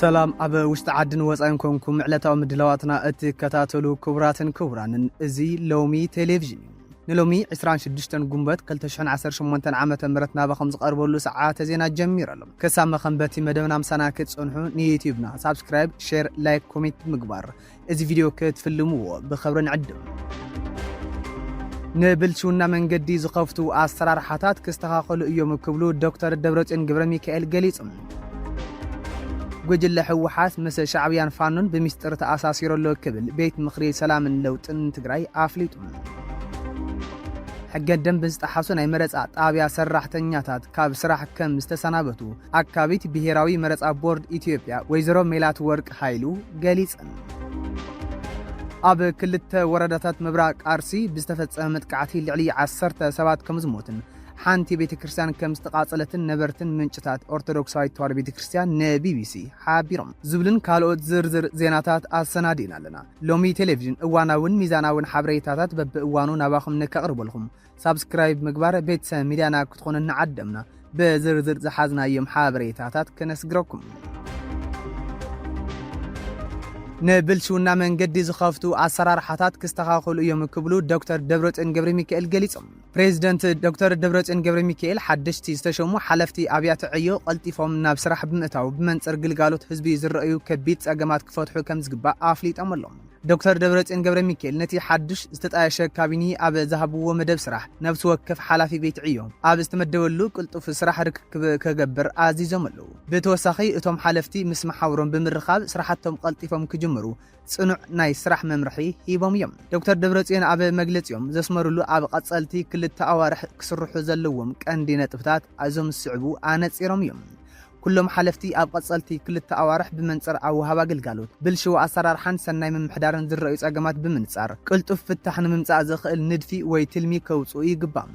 ሰላም ኣብ ውሽጢ ዓድን ወፃኢን ኮንኩም ዕለታዊ ምድላዋትና እትከታተሉ ክቡራትን ክቡራንን፣ እዚ ሎሚ ቴሌቪዥን እዩ። ንሎሚ ዕስራን ሽዱሽተን ጉንበት ክልተ ሽሕን ዓሰርተ ሸሞንተን ዓመተ ምህረት ናባኹም ዝቐርበሉ ሰዓተ ዜና ጀሚሩ ኣሎ። ክሳብ መኸንበቲ መደብና ምሳና ክትጸንሑ ንዩትዩብና ሳብስክራይብ፣ ሼር፣ ላይክ፣ ኮሜንት ብምግባር እዚ ቪድዮ ክትፍልምዎ ብኽብሪ ንዕድም። ንብልሽውና መንገዲ ዝኸፍቱ ኣሰራርሓታት ክስተኻኸሉ እዮም ክብሉ ዶክተር ደብረጽዮን ገብረ ሚካኤል ገሊጹ። ጉጅለ ህወሓት ምስ ሻዕብያን ፋኖን ብሚስጥር ተኣሳሲሩ ኣሎ ክብል ቤት ምኽሪ ሰላምን ለውጥን ትግራይ ኣፍሊጡ። ሕገ ደንብ ዝጠሓሱ ናይ መረፃ ጣብያ ሰራሕተኛታት ካብ ስራሕ ከም ዝተሰናበቱ ኣካቢት ብሄራዊ መረፃ ቦርድ ኢትዮጵያ ወይዘሮ ሜላት ወርቅ ሃይሉ ገሊፀን። ኣብ ክልተ ወረዳታት ምብራቕ ኣርሲ ብዝተፈጸመ መጥቃዕቲ ልዕሊ ዓሰርተ ሰባት ከም ዝሞትን ሓንቲ ቤተ ክርስቲያን ከም ዝተቓጸለትን ነበርትን ምንጭታት ኦርቶዶክሳዊት ተዋህዶ ቤተ ክርስቲያን ንቢቢሲ ሓቢሮም። ዝብልን ካልኦት ዝርዝር ዜናታት ኣሰናዲእና ኣለና። ሎሚ ቴሌቪዥን እዋናውን ሚዛናውን ሓበሬታታት በብእዋኑ ናባኹም ንከቕርበልኩም ሳብስክራይብ ምግባር ቤተሰብ ሚድያና ክትኾኑ እናዓደምና፣ ብዝርዝር ዝሓዝናዮም ሓበሬታታት ከነስግረኩም። ንብልሽውና መንገዲ ዝኸፍቱ ኣሰራርሓታት ክስተኻኸሉ እዮም ክብሉ ዶክተር ደብረጽዮን ገብረ ሚካኤል ገሊጾም። ፕሬዚደንት ዶክተር ደብረጽዮን ገብረ ሚካኤል ሓደሽቲ ዝተሸሙ ሓለፍቲ ኣብያተ ዕዮ ቀልጢፎም ናብ ስራሕ ብምእታው ብመንጽር ግልጋሎት ህዝቢ ዝረኣዩ ከቢድ ጸገማት ክፈትሑ ከም ዝግባእ ኣፍሊጦም ኣለዉ። ዶክተር ደብረጽዮን ገብረ ሚካኤል ነቲ ሓድሽ ዝተጣየሸ ካቢኒ ኣብ ዝሃብዎ መደብ ስራሕ፣ ነፍሲ ወከፍ ሓላፊ ቤት ዕዮ ኣብ ዝተመደበሉ ቅልጡፍ ስራሕ ርክክብ ክገብር ኣዚዞም ኣለዉ። ብተወሳኺ እቶም ሓለፍቲ ምስ መሓውሮም ብምርኻብ ስራሕቶም ቀልጢፎም ክጅምሩ ጽኑዕ ናይ ስራሕ መምርሒ ሂቦም እዮም። ዶክተር ደብረጽዮን ኣብ መግለጺኦም ዘስመሩሉ ኣብ ቀጸልቲ ክልተ ኣዋርሕ ክስርሑ ዘለዎም ቀንዲ ነጥብታት እዞም ዝስዕቡ ኣነጺሮም እዮም። ኩሎም ሓለፍቲ ኣብ ቀጸልቲ ክልተ ኣዋርሕ ብመንጽር ኣወሃባ ግልጋሎት፣ ብልሽው ኣሰራርሓን ሰናይ ምምሕዳርን ዝረኣዩ ጸገማት ብምንጻር፣ ቅልጡፍ ፍታሕ ንምምጻእ ዘኽእል ንድፊ ወይ ትልሚ ከውጽኡ ይግባእ።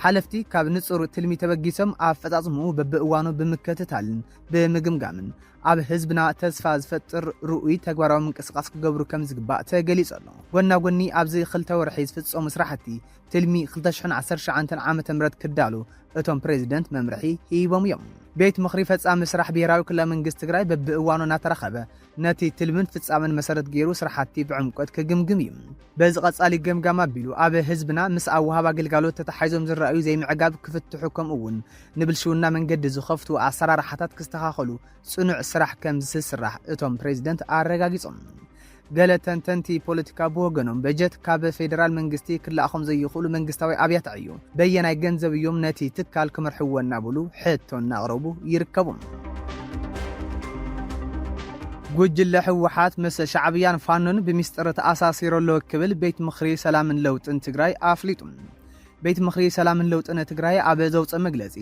ሓለፍቲ ካብ ንጹር ትልሚ ተበጊሶም ኣፈጻጽምኡ በብእዋኑ ብምክትታልን ብምግምጋምን ኣብ ህዝብና ተስፋ ዝፈጥር ርኡይ ተግባራዊ ምንቅስቃስ ክገብሩ ከም ዝግባእ ተገሊጹ ኣሎ። ጎና ጎኒ ኣብዚ ክልተ ወርሒ ዝፍጸሙ ስራሕቲ ትልሚ ክልተ ሽሕን ዓሰርተ ትሽዓተን ዓመተ ምህረት ክዳሉ እቶም ፕሬዚደንት መምርሒ ሂቦም እዮም። ቤት ምኽሪ ፈጻሚ ስራሕ ብሄራዊ ክልላዊ መንግስቲ ትግራይ በብእዋኑ እናተራኸበ ነቲ ትልምን ፍጻመን መሰረት ገይሩ ስራሕቲ ብዕምቆት ክግምግም እዩ። በዚ ቀጻሊ ገምጋም ኣቢሉ ኣብ ህዝብና ምስ ኣወሃባ ኣገልጋሎት ተተሓሒዞም ዝረኣዩ ዘይምዕጋብ ክፍትሑ ከምኡ እውን ንብልሽውና መንገዲ ዝኸፍቱ ኣሰራርሓታት ክስተኻኸሉ ጽኑዕ ስራሕ ከም ዝስራሕ እቶም ፕሬዚደንት ኣረጋጊጾም። ገለ ተንተንቲ ፖለቲካ ብወገኖም በጀት ካብ ፌደራል መንግስቲ ክለኣኾም ዘይኽእሉ መንግስታዊ ኣብያተ ዕዮ በየናይ ገንዘብ እዮም ነቲ ትካል ክመርሕዎ እናበሉ ሕቶ እናቕረቡ ይርከቡ። ጉጅለ ህወሓት ምስ ሻዕብያን ፋኖን ብሚስጥር ተኣሳሲሩ ኣሎ ክብል ቤት ምኽሪ ሰላምን ለውጥን ትግራይ ኣፍሊጡ። ቤት ምኽሪ ሰላምን ለውጥን ትግራይ ኣብ ዘውፅኦ መግለፂ፣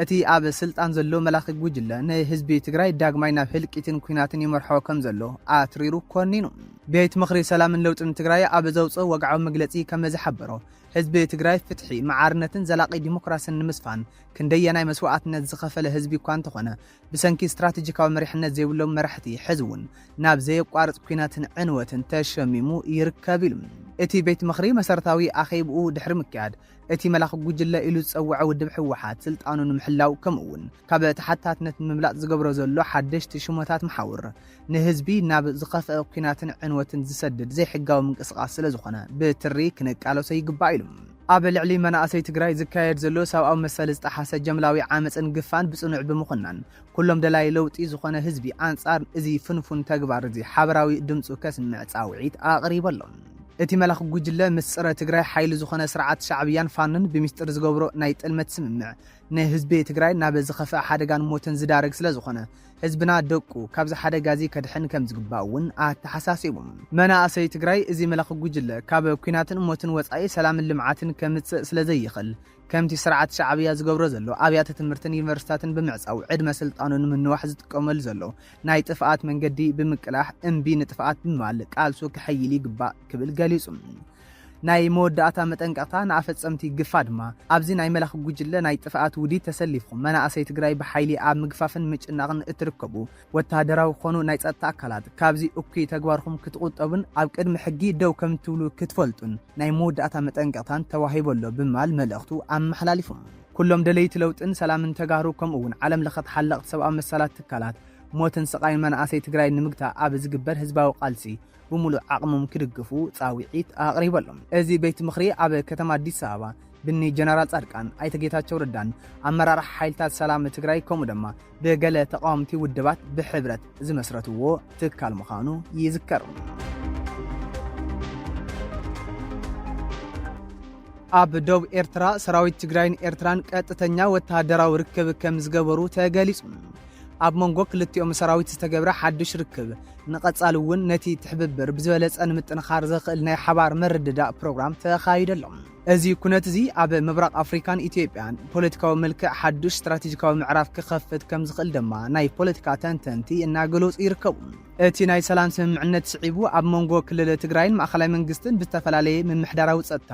እቲ ኣብ ስልጣን ዘሎ መላኺ ጉጅለ ንህዝቢ ትግራይ ዳግማይ ናብ ህልቂትን ኲናትን ይመርሖ ከም ዘሎ ኣትሪሩ ኮኒኑ። ቤት ምኽሪ ሰላምን ለውጥን ትግራይ ኣብ ዘውፅኦ ወግዓዊ መግለፂ ከም ዝሓበሮ፣ ህዝቢ ትግራይ ፍትሒ፣ መዓርነትን ዘላቒ ዲሞክራስን ንምስፋን ክንደየናይ መስዋእትነት ዝኸፈለ ህዝቢ እኳ እንተኾነ፣ ብሰንኪ ስትራቴጂካዊ መሪሕነት ዘይብሎም መራሕቲ ሕዚ እውን ናብ ዘየቋርጽ ኲናትን ዕንወትን ተሸሚሙ ይርከብ ኢሉ። እቲ ቤት ምኽሪ መሰረታዊ ኣኼብኡ ድሕሪ ምክያድ፣ እቲ መላኺ ጉጅለ ኢሉ ዝጸውዖ ውድብ ህወሓት ስልጣኑ ንምሕላው ከምኡ እውን ካብ ተሓታትነት ንምምላጥ ዝገብሮ ዘሎ ሓደሽቲ ሽሞታት መሓውር ንህዝቢ ናብ ዝኸፍአ ኲናትን ዕንወትን ዝሰድድ ዘይሕጋዊ ምንቅስቓስ ስለ ዝኾነ ብትሪ ክንቃለሶ ይግባእ ኢሉ። ኣብ ልዕሊ መናእሰይ ትግራይ ዝካየድ ዘሎ ሰብኣዊ መሰል ዝጠሓሰ ጀምላዊ ዓመፅን ግፋን ብጽኑዕ ብምኹናን ኩሎም ደላይ ለውጢ ዝኾነ ህዝቢ ኣንጻር እዚ ፍንፉን ተግባር እዚ ሓበራዊ ድምፁ ከስምዕ ጻውዒት ኣቕሪቡ ኣሎ። እቲ መላኺ ጉጅለ ምስ ጸረ ትግራይ ሓይሊ ዝኾነ ስርዓት ሻዕብያን ፋኖን ብሚስጥር ዝገብሮ ናይ ጥልመት ስምምዕ ንህዝቢ ትግራይ ናብ ዝኸፍአ ሓደጋን ሞትን ዝዳርግ ስለ ዝኾነ ህዝብና ደቁ ካብዚ ሓደጋ እዚ ከድሕን ከም ዝግባእ እውን ኣተሓሳሲቡ። መናእሰይ ትግራይ እዚ መላኺ ጉጅለ ካብ ኲናትን ሞትን ወጻኢ ሰላምን ልምዓትን ከምጽእ ስለ ዘይኽእል ከምቲ ስርዓት ሻዕብያ ዝገብሮ ዘሎ ኣብያተ ትምህርትን ዩኒቨርሲታትን ብምዕጻው ዕድመ ስልጣኑ ንምንዋሕ ዝጥቀመሉ ዘሎ ናይ ጥፍኣት መንገዲ ብምቅላሕ እምቢ ንጥፍኣት ብምባል ቃልሱ ክሕይል ይግባእ ክብል ገሊጹ። ናይ መወዳእታ መጠንቀቕታ ንኣፈጸምቲ ግፋ ድማ ኣብዚ ናይ መላኺ ጉጅለ ናይ ጥፍኣት ውዲት ተሰሊፍኩም መናእሰይ ትግራይ ብሓይሊ ኣብ ምግፋፍን ምጭናቕን እትርከቡ ወታደራዊ ክኾኑ ናይ ጸጥታ ኣካላት ካብዚ እኩይ ተግባርኩም ክትቑጠቡን ኣብ ቅድሚ ሕጊ ደው ከም ትብሉ ክትፈልጡን ናይ መወዳእታ መጠንቀቕታን ተዋሂቡ ኣሎ ብምባል መልእኽቱ ኣመሓላሊፉ። ኩሎም ደለይቲ ለውጥን ሰላምን ተጋሩ ከምኡ እውን ዓለም ለኸ ተሓለቕቲ ሰብኣዊ መሰላት ትካላት ሞትን ስቓይን መናእሰይ ትግራይ ንምግታእ ኣብ ዝግበር ህዝባዊ ቃልሲ ብምሉእ ዓቕሞም ክድግፉ ጻውዒት ኣቕሪቦም። እዚ ቤት ምኽሪ ኣብ ከተማ ኣዲስ ኣበባ ብኒ ጀነራል ጻድቃን፣ ኣይተ ጌታቸው ረዳን ኣመራርሓ ሓይልታት ሰላም ትግራይ፣ ከምኡ ድማ ብገለ ተቃወምቲ ውድባት ብሕብረት ዝመስረትዎ ትካል ምዃኑ ይዝከር። ኣብ ደቡብ ኤርትራ ሰራዊት ትግራይን ኤርትራን ቀጥተኛ ወተሃደራዊ ርክብ ከም ዝገበሩ ተገሊጹ። ኣብ መንጎ ክልቲኦም ሰራዊት ዝተገብረ ሓድሽ ርክብ ንቐጻሊ እውን ነቲ ትሕብብር ብዝበለጸ ንምጥንኻር ዘኽእል ናይ ሓባር ምርድዳእ ፕሮግራም ተኻይዱ ኣሎ። እዚ ኩነት እዚ ኣብ ምብራቕ ኣፍሪካን ኢትዮጵያን ፖለቲካዊ መልክዕ ሓድሽ ስትራቴጂካዊ ምዕራፍ ክኸፍት ከም ዝኽእል ድማ ናይ ፖለቲካ ተንተንቲ እናገለጹ ይርከቡ። እቲ ናይ ሰላም ስምምዕነት ስዒቡ ኣብ መንጎ ክልል ትግራይን ማእኸላይ መንግስትን ብዝተፈላለየ ምምሕዳራዊ ጸጥታ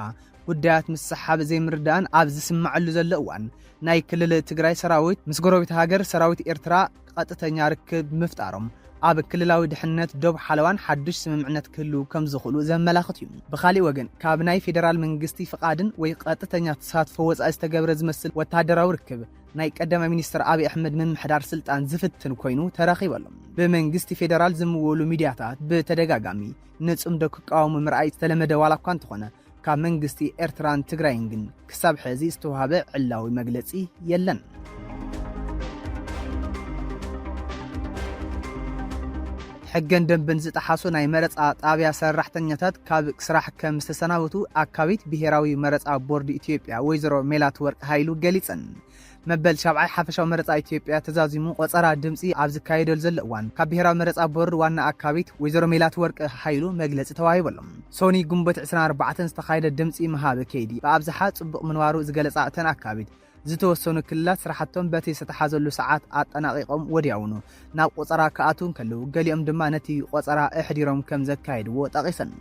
ጉዳያት ምስሓብ ዘይምርዳእን ኣብ ዝስማዓሉ ዘሎ እዋን፣ ናይ ክልል ትግራይ ሰራዊት ምስ ጎረቤት ሃገር ሰራዊት ኤርትራ ቀጥተኛ ርክብ ምፍጣሮም ኣብ ክልላዊ ድሕነት ዶብ ሓለዋን ሓዱሽ ስምምዕነት ክህልው ከም ዝኽእሉ ዘመላኽት እዩ። ብኻሊእ ወገን፣ ካብ ናይ ፌደራል መንግስቲ ፍቓድን ወይ ቀጥተኛ ተሳትፎ ወጻኢ ዝተገብረ ዝመስል ወታደራዊ ርክብ ናይ ቀዳማይ ሚኒስትር ኣብይ ኣሕመድ ምምሕዳር ስልጣን ዝፍትን ኮይኑ ተረኺቡ ኣሎ። ብመንግስቲ ፌደራል ዝምወሉ ሚድያታት ብተደጋጋሚ ንጽምዶ ክቃወሙ ምርኣይ ዝተለመደ ዋላ እኳ እንተኾነ፣ ካብ መንግስቲ ኤርትራን ትግራይን ግን ክሳብ ሕዚ ዝተዋህበ ዕላዊ መግለጺ የለን። ሕገን ደንብን ዝጠሓሱ ናይ መረጻ ጣብያ ሰራሕተኛታት ካብ ስራሕ ከም ዝተሰናበቱ ኣካቢት ብሄራዊ መረጻ ቦርድ ኢትዮጵያ ወይዘሮ ሜላት ወርቅ ሃይሉ ገሊጸን። መበል ሻብዓይ ሓፈሻዊ መረጻ ኢትዮጵያ ተዛዚሙ ቆጸራ ድምጺ ኣብ ዝካየደሉ ዘሎ እዋን፣ ካብ ብሄራዊ መረጻ ቦርድ ዋና ኣካቢት ወይዘሮ ሜላት ወርቅ ሃይሉ መግለጺ ተዋሂበሎም። ሶኒ ግንቦት ዕስራን ኣርባዕተን ዝተኻየደ ድምጺ ምሃብ ከይዲ ብኣብዝሓ ጽቡቕ ምንባሩ ዝገለጻ እተን ኣካቢት፣ ዝተወሰኑ ክልላት ስራሕቶም በቲ ዝተተሓዘሉ ሰዓት ኣጠናቒቖም ወዲያውኑ ናብ ቆጸራ ክኣትዉ እንከለዉ፣ ገሊኦም ድማ ነቲ ቆጸራ ኣሕዲሮም ከም ዘካየድዎ ጠቒሰን።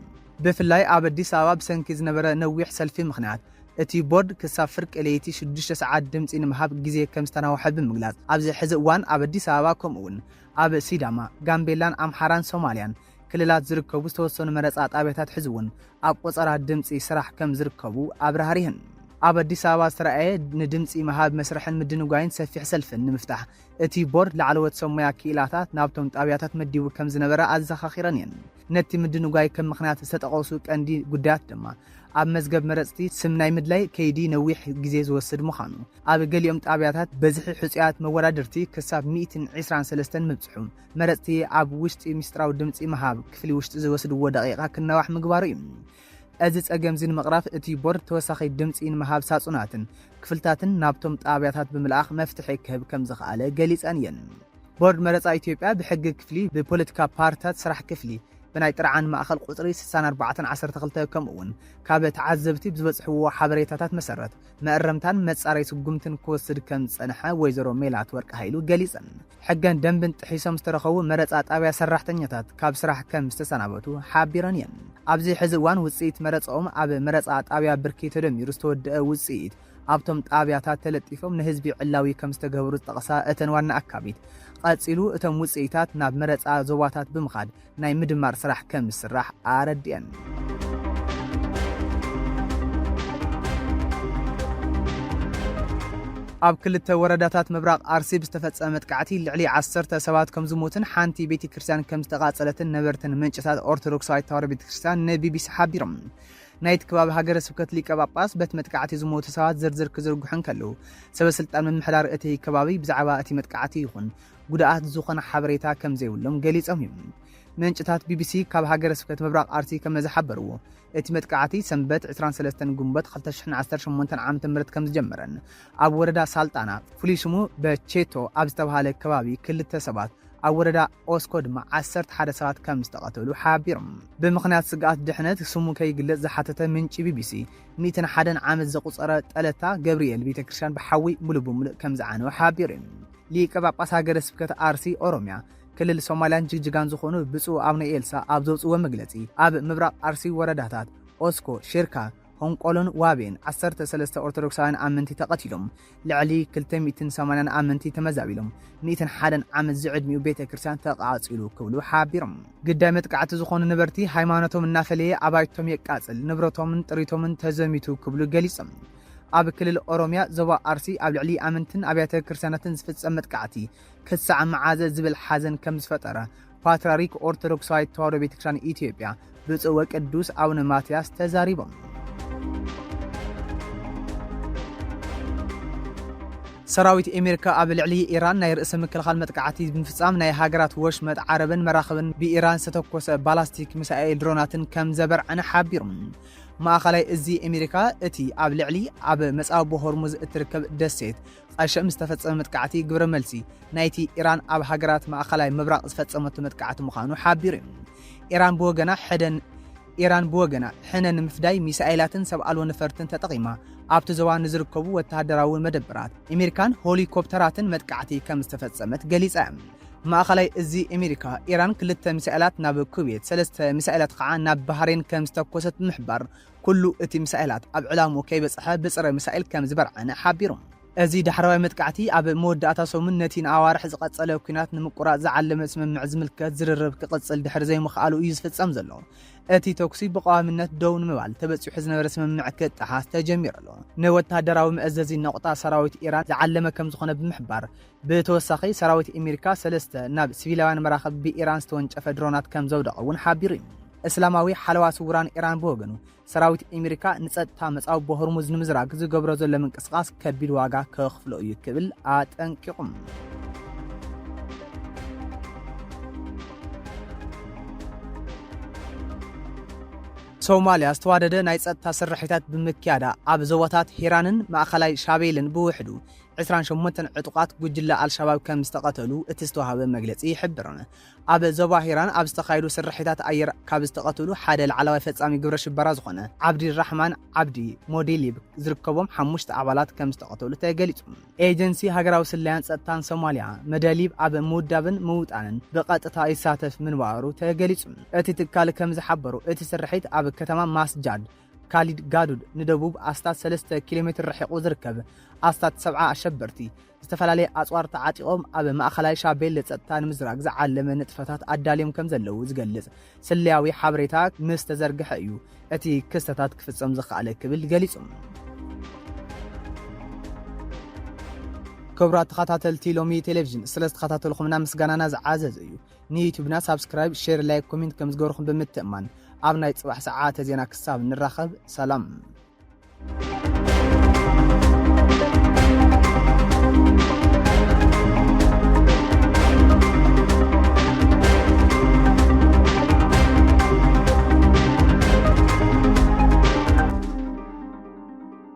ብፍላይ ኣብ ኣዲስ ኣበባ ብሰንኪ ዝነበረ ነዊሕ ሰልፊ ምኽንያት፣ እቲ ቦርድ ክሳብ ፍርቂ ለይቲ ሽዱሽተ ሰዓት ድምጺ ንምሃብ ግዜ ከም ዝተናውሐ ብምግላጽ፣ ኣብዚ ሕዚ እዋን ኣብ ኣዲስ ኣበባ ከምኡ እውን ኣብ ሲዳማ፣ ጋምቤላን ኣምሓራን ሶማልያን ክልላት ዝርከቡ ዝተወሰኑ መረጻ ጣብያታት ሕዚ እውን ኣብ ቆጸራ ድምጺ ስራሕ ከም ዝርከቡ ኣብራህሪህን። ኣብ ኣዲስ ኣበባ ዝተረኣየ ንድምጺ ምሃብ መስርሕን ምድንጓይን ሰፊሕ ሰልፍን ንምፍታሕ እቲ ቦርድ ላዕለዎት ሰብ ሞያ ክኢላታት ናብቶም ጣብያታት መዲቡ ከም ዝነበረ ኣዘኻኺረን እየን። ነቲ ምድንጓይ ከም ምኽንያት ዝተጠቐሱ ቀንዲ ጉዳያት ድማ ኣብ መዝገብ መረጽቲ ስም ናይ ምድላይ ከይዲ ነዊሕ ግዜ ዝወስድ ምዃኑ፣ ኣብ ገሊኦም ጣብያታት በዝሒ ሕጹያት መወዳድርቲ ክሳብ ሚእትን ዕስራን ሰለስተን ምብጽሑ፣ መረጽቲ ኣብ ውሽጢ ሚስጥራዊ ድምጺ ምሃብ ክፍሊ ውሽጢ ዝወስድዎ ደቂቓ ክናዋሕ ምግባሩ እዩ። እዚ ጸገም እዚ ንምቕራፍ እቲ ቦርድ ተወሳኺ ድምጺ ንምሃብ ሳጹናትን ክፍልታትን ናብቶም ጣብያታት ብምልኣኽ መፍትሒ ክህብ ከም ዝኸኣለ ገሊጸን እየን። ቦርድ መረጻ ኢትዮጵያ ብሕጊ ክፍሊ፣ ብፖለቲካ ፓርቲታት ስራሕ ክፍሊ፣ ብናይ ጥርዓን ማእኸል ቁጽሪ ስሳን ኣርባዕተን ዓሰርተ ክልተ ከምኡ እውን ካብ ተዓዘብቲ ብዝበጽሕዎ ሓበሬታታት መሰረት መእረምታን መጻረይ ስጉምትን ክወስድ ከም ዝጸንሐ ወይዘሮ ሜላት ወርቅ ሃይሉ ገሊጸን። ሕገን ደንብን ጥሒሶም ዝተረኸቡ መረጻ ጣብያ ሰራሕተኛታት ካብ ስራሕ ከም ዝተሰናበቱ ሓቢረን እየን። ኣብዚ ሕዚ እዋን ውጽኢት መረጻኦም ኣብ መረጻ ጣብያ ብርኪ ተደሚሩ ዝተወደአ ውጽኢት ኣብቶም ጣብያታት ተለጢፎም ንህዝቢ ዕላዊ ከም ዝተገበሩ ዝጠቕሳ እተን ዋና ኣካቢት፣ ቀጺሉ እቶም ውጽኢታት ናብ መረጻ ዞባታት ብምኻድ ናይ ምድማር ስራሕ ከም ዝስራሕ ኣረዲአን። ኣብ ክልተ ወረዳታት ምብራቕ ኣርሲ ብዝተፈጸመ መጥቃዕቲ ልዕሊ ዓሰርተ ሰባት ከም ዝሞቱን ሓንቲ ቤተ ክርስቲያን ከም ዝተቓጸለትን ነበርትን ምንጭታት ኦርቶዶክሳዊት ተዋህዶ ቤተ ክርስቲያን ንቢቢሲ ሓቢሮም። ናይቲ ከባቢ ሃገረ ስብከት ሊቀ ጳጳስ በቲ መጥቃዕቲ ዝሞቱ ሰባት ዝርዝር ክዝርግሑ እንከለዉ፣ ሰበ ስልጣን ምምሕዳር እቲ ከባቢ ብዛዕባ እቲ መጥቃዕቲ ይኹን ጉድኣት ዝኾነ ሓበሬታ ከም ዘይብሎም ገሊጾም እዮም። ምንጭታት ቢቢሲ ካብ ሃገረ ስብከት ምብራቕ ኣርሲ ከም ዝሓበርዎ፣ እቲ መጥቃዕቲ ሰንበት ዕስራን ሰለስተን ግንቦት ክልተ ሽሕን ዓሰርተ ሸሞንተን ዓመተ ምህረት ከም ዝጀመረን፣ ኣብ ወረዳ ሳልጣና፣ ፍሉይ ሽሙ በቼቶ ኣብ ዝተባሃለ ከባቢ ክልተ ሰባት፣ ኣብ ወረዳ ኦስኮ ድማ ዓሰርተ ሓደ ሰባት ከም ዝተቐተሉ ሓቢሮም። ብምኽንያት ስግኣት ድሕነት ስሙ ከይግለጽ ዝሓተተ ምንጪ ቢቢሲ፣ ሚእትን ሓደን ዓመት ዘቑጸረ ጠለታ ገብርኤል ቤተ ክርስቲያን ብሓዊ ሙሉእ ብሙሉእ ከም ዝዓነወ ሓቢሩ እዩ። ሊቀ ጳጳስ ሃገረ ስብከት ኣርሲ ኦሮሚያ፣ ክልል ሶማልያን ጅግጅጋን ዝኾኑ ብፁዕ ኣቡነ ኤልሳ ኣብ ዘውፅዎ መግለፂ፣ ኣብ ምብራቕ ኣርሲ ወረዳታት ኦስኮ፣ ሽርካ፣ ሆንቆሎን ዋቤን ዓሰርተ ሰለስተ ኦርቶዶክሳውያን ኣመንቲ ተቐቲሎም፣ ልዕሊ ክልተ ሚእትን ሰማንያን ኣመንቲ ተመዛቢሎም፣ ሚእትን ሓደን ዓመት ዝዕድሚኡ ቤተ ክርስቲያን ተቓፂሉ ክብሉ ሓቢሮም። ግዳይ መጥቃዕቲ ዝኾኑ ነበርቲ ሃይማኖቶም እናፈለየ ኣባይቶም የቃፅል፣ ንብረቶምን ጥሪቶምን ተዘሚቱ ክብሉ ገሊጾም። ኣብ ክልል ኦሮሚያ ዞባ ኣርሲ ኣብ ልዕሊ ኣመንትን ኣብያተ ክርስቲያናትን ዝፍጸም መጥቃዕቲ ክሳዕ መዓዘ ዝብል ሓዘን ከም ዝፈጠረ ፓትርያርክ ኦርቶዶክሳዊት ተዋሕዶ ቤተክርስትያን ኢትዮጵያ ብፁዕ ወቅዱስ ኣቡነ ማትያስ ተዛሪቦም። ሰራዊት ኣሜሪካ ኣብ ልዕሊ ኢራን ናይ ርእሰ ምክልኻል መጥቃዕቲ ብምፍጻም ናይ ሃገራት ወሽመጥ ዓረብን መራኽብን ብኢራን ዝተተኮሰ ባላስቲክ ሚሳኤል ድሮናትን ከም ዘበርዐነ ሓቢሩ። ማእኸላይ እዚ ኣሜሪካ እቲ ኣብ ልዕሊ ኣብ መጻብቦ ሆርሙዝ እትርከብ ደሴት ቐሸም ዝተፈጸመ መጥቃዕቲ ግብረ መልሲ ናይቲ ኢራን ኣብ ሃገራት ማእኸላይ ምብራቕ ዝፈጸመቶ መጥቃዕቲ ምዃኑ ሓቢሩ እዩ። ኢራን ብወገና ሕደን ኢራን ብወገና ሕነ ንምፍዳይ ሚሳኤላትን ሰብ ኣልቦ ነፈርትን ተጠቒማ ኣብቲ ዞባ ንዝርከቡ ወተሃደራዊ መደበራት ኣሜሪካን ሆሊኮፕተራትን መጥቃዕቲ ከም ዝተፈጸመት ገሊጻ። ማእኸላይ እዚ ኣሜሪካ ኢራን ክልተ ሚሳኤላት ናብ ኩዌት፣ ሰለስተ ሚሳኤላት ከዓ ናብ ባህሬን ከም ዝተኮሰት ብምሕባር ኩሉ እቲ ሚሳኤላት ኣብ ዕላምኡ ከይበጽሐ ብጽረ ሚሳኤል ከም ዝበርዐነ ሓቢሩ። እዚ ዳሕረዋይ መጥቃዕቲ ኣብ መወዳእታ ሰሙን ነቲ ንኣዋርሕ ዝቐጸለ ኲናት ንምቁራጽ ዝዓለመ ስምምዕ ዝምልከት ዝርርብ ክቕጽል ድሕሪ ዘይምኽኣሉ እዩ ዝፍጸም ዘሎ። እቲ ተኩሲ ብቐዋምነት ደው ንምባል ተበጺሑ ዝነበረ ስምምዕ ክጠሓስ ተጀሚሩ ኣሎ። ንወተሃደራዊ መእዘዚ ነቑጣ ሰራዊት ኢራን ዝዓለመ ከም ዝኾነ ብምሕባር፣ ብተወሳኺ ሰራዊት ኣሜሪካ ሰለስተ ናብ ሲቪላውያን መራኽብ ብኢራን ዝተወንጨፈ ድሮናት ከም ዘውደቐ እውን ሓቢሩ እዩ። እስላማዊ ሓለዋ ስውራን ኢራን ብወገኑ ሰራዊት ኣሜሪካ ንጸጥታ መጻብቦ ሆርሙዝ ንምዝራግ ዝገብሮ ዘሎ ምንቅስቓስ ከቢድ ዋጋ ከኽፍሎ እዩ ክብል ኣጠንቂቑ። ሶማልያ ዝተዋደደ ናይ ጸጥታ ስርሒታት ብምክያዳ ኣብ ዞባታት ሂራንን ማእኸላይ ሻቤልን ብውሕዱ ዕስራን ሸሞንተን ዕጡቓት ጉጅለ ኣልሻባብ ከም ዝተቐተሉ እቲ ዝተዋህበ መግለጺ ይሕብር። ኣብ ዞባ ሂራን ኣብ ዝተኻየዱ ስርሒታት ኣየር ካብ ዝተቐተሉ ሓደ ላዕለዋይ ፈጻሚ ግብረ ሽበራ ዝኾነ ዓብዲ ራሕማን ዓብዲ ሞዴሊብ ዝርከቦም ሓሙሽተ ኣባላት ከም ዝተቐተሉ ተገሊጹ። ኤጀንሲ ሃገራዊ ስለያን ጸጥታን ሶማልያ መደሊብ ኣብ ምውዳብን ምውጣንን ብቐጥታ ይሳተፍ ምንባሩ ተገሊጹ። እቲ ትካል ከም ዝሓበሩ እቲ ስርሒት ኣብ ከተማ ማስጃድ ካሊድ ጋዱድ ንደቡብ ኣስታት ሰለስተ ኪሎ ሜትር ርሒቑ ዝርከብ ኣስታት ሰብዓ ኣሸበርቲ ዝተፈላለየ ኣጽዋር ተዓጢቖም ኣብ ማእኸላይ ሻቤል ጸጥታ ንምዝራግ ዝዓለመ ንጥፈታት ኣዳልዮም ከም ዘለዉ ዝገልጽ ስለያዊ ሓበሬታ ምስ ተዘርግሐ እዩ እቲ ክስተታት ክፍጸም ዝኸኣለ ክብል ገሊጹ። ክቡራት ተኸታተልቲ ሎሚ ቴሌቪዥን ስለ ዝተኸታተልኩምና ምስጋናና ዝዓዘዘ እዩ። ንዩቲዩብና ሳብስክራይብ፣ ሼር፣ ላይክ፣ ኮሜንት ከም ዝገበርኩም ብምትእማን ኣብ ናይ ጽባሕ ሰዓተ ዜና ክሳብ ንራኸብ ሰላም።